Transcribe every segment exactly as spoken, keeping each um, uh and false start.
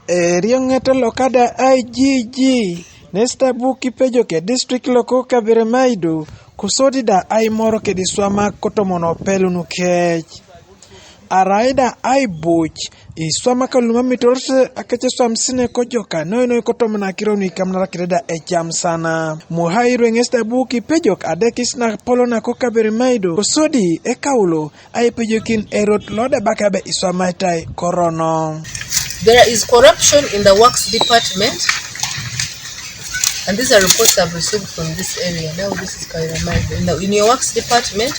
Erioŋet lo kada I G G nesta bu kipejok e district loko Kaberamaido kosodi da aimoro kedi iswamak kotomono pelunu kec. Arai da aibuc iswamak lu mam itorote akece iswam sine kojoka noinoi kotomono akiro nu ikamanara kede da ecam sana. Muhai rueŋes da bu kipejok adekis na polo nako Kaberamaido kosodi ekaulo aipejokin erot lo debaka ebe iswamaitai korono. There is corruption in the works department, and these are reports I've received from this area. Now this is Kaberamaido. In, the, in your works department,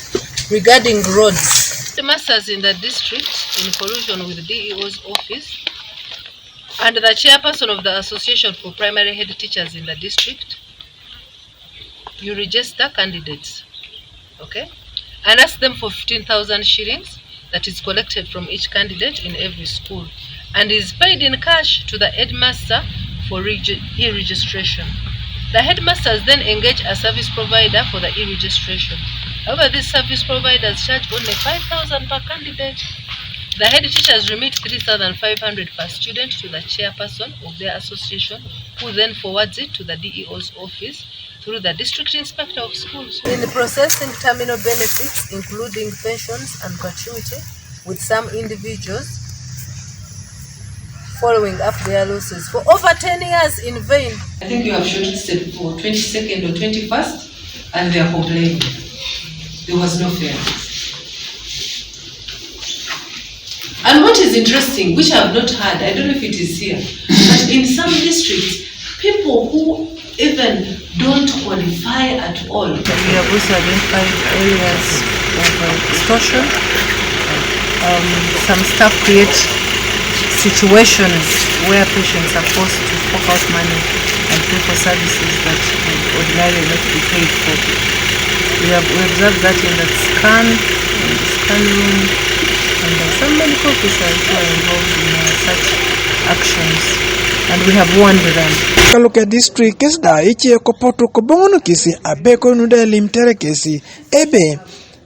regarding roads. The masters in the district, in collusion with the D E O's office and the chairperson of the Association for Primary Head Teachers in the district, you register candidates, okay, and ask them for fifteen thousand shillings that is collected from each candidate in every school and is paid in cash to the headmaster for regi-, e-registration. The headmasters then engage a service provider for the e-registration. However, these service providers charge only five thousand per candidate. The head teachers remit three thousand five hundred per student to the chairperson of their association, who then forwards it to the D E O's office through the District Inspector of Schools. In processing terminal benefits, including pensions and gratuity, with some individuals following up their losses for over ten years in vain. I think you have shortlisted for twenty-second or twenty-first, and they are complaining. There was no fairness. And what is interesting, which I have not heard, I don't know if it is here, but in some districts, people who even don't qualify at all. We have also identified areas of, uh, extortion. Um, some staff create situations where patients are forced to fork out money and pay for services that would ordinarily not be paid for. We have, we observed that in the scan, in the scan room, and, uh, some medical officers who are involved in, uh, such actions, and we have warned them. Kalu ke district kes da ice ko potu ko boŋon kesi abe ko nu da elim tere kesi ebe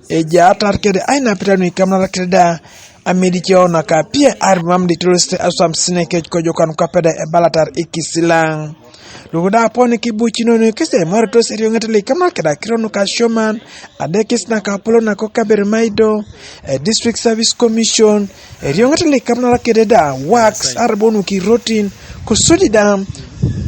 eja atar kede aina pita nu ikamnara kede da amedi ce ona ka pie ar mam di terorist aswam sine kec ko jokan ko pede ebalatar ikisilaŋ. Lugu da aponi kibucinonu kese moritos erioŋet lo ikamnara kede akiro nuka sioman adekis naka apolo nako Kaberamaido, e District Service Commission, erioŋet lo ikamnara kede da works arabo nuki rotin kosodi da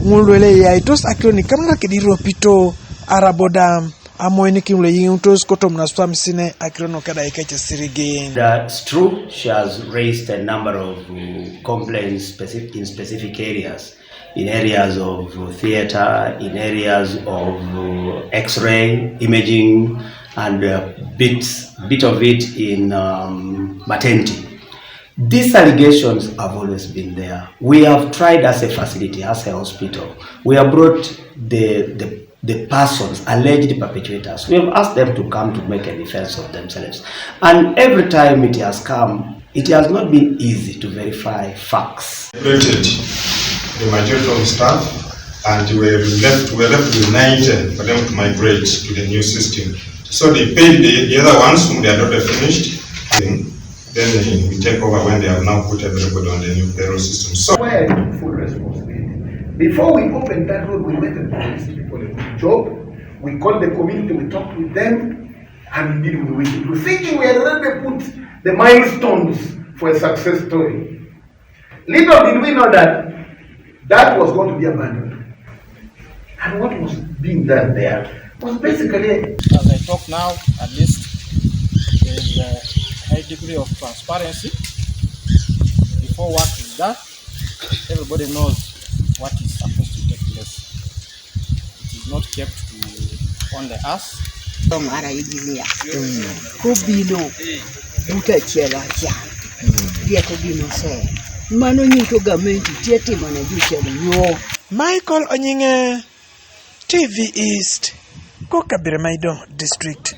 ŋul luele yaitos akiro nu ikamnara kede iropito arabo da amoinikin lo yiŋutos kotom na swam sine akiro nu keda ikece sirigin. That's true. She has raised a number of, uh, complaints specific, in specific areas, in areas of theater, in areas of, uh, X-ray imaging, and a bit, bit of it in, um, maternity. These allegations have always been there. We have tried as a facility, as a hospital. We have brought the, the, the persons, alleged perpetrators. We have asked them to come to make a defense of themselves. And every time it has come, it has not been easy to verify facts. Separated the majority of staff, and we were left, we were left with nine ten for them to migrate to the new system. So they paid the, the other ones whom they had not finished. Then we take over when they have now put everybody on the new payroll system. So why I took full responsibility. Before we opened that road, we went and promised people a good job. We called the community, we talked with them, and indeed we waited. We thinking we had already put the milestones for a success story. Little did we know that that was going to be abandoned. And what was being done there was basically. As I talk now, at least there is a high degree of transparency. Before work is done, everybody knows what is supposed to take place. It is not kept to only us. Tong ara igilia. Kobino. Buta chiela cha. Dia kobino se. Mano nyuto gamenti tie timo na juchelo yo. Michael Onyinge, T V East, ko Kaberamaido District.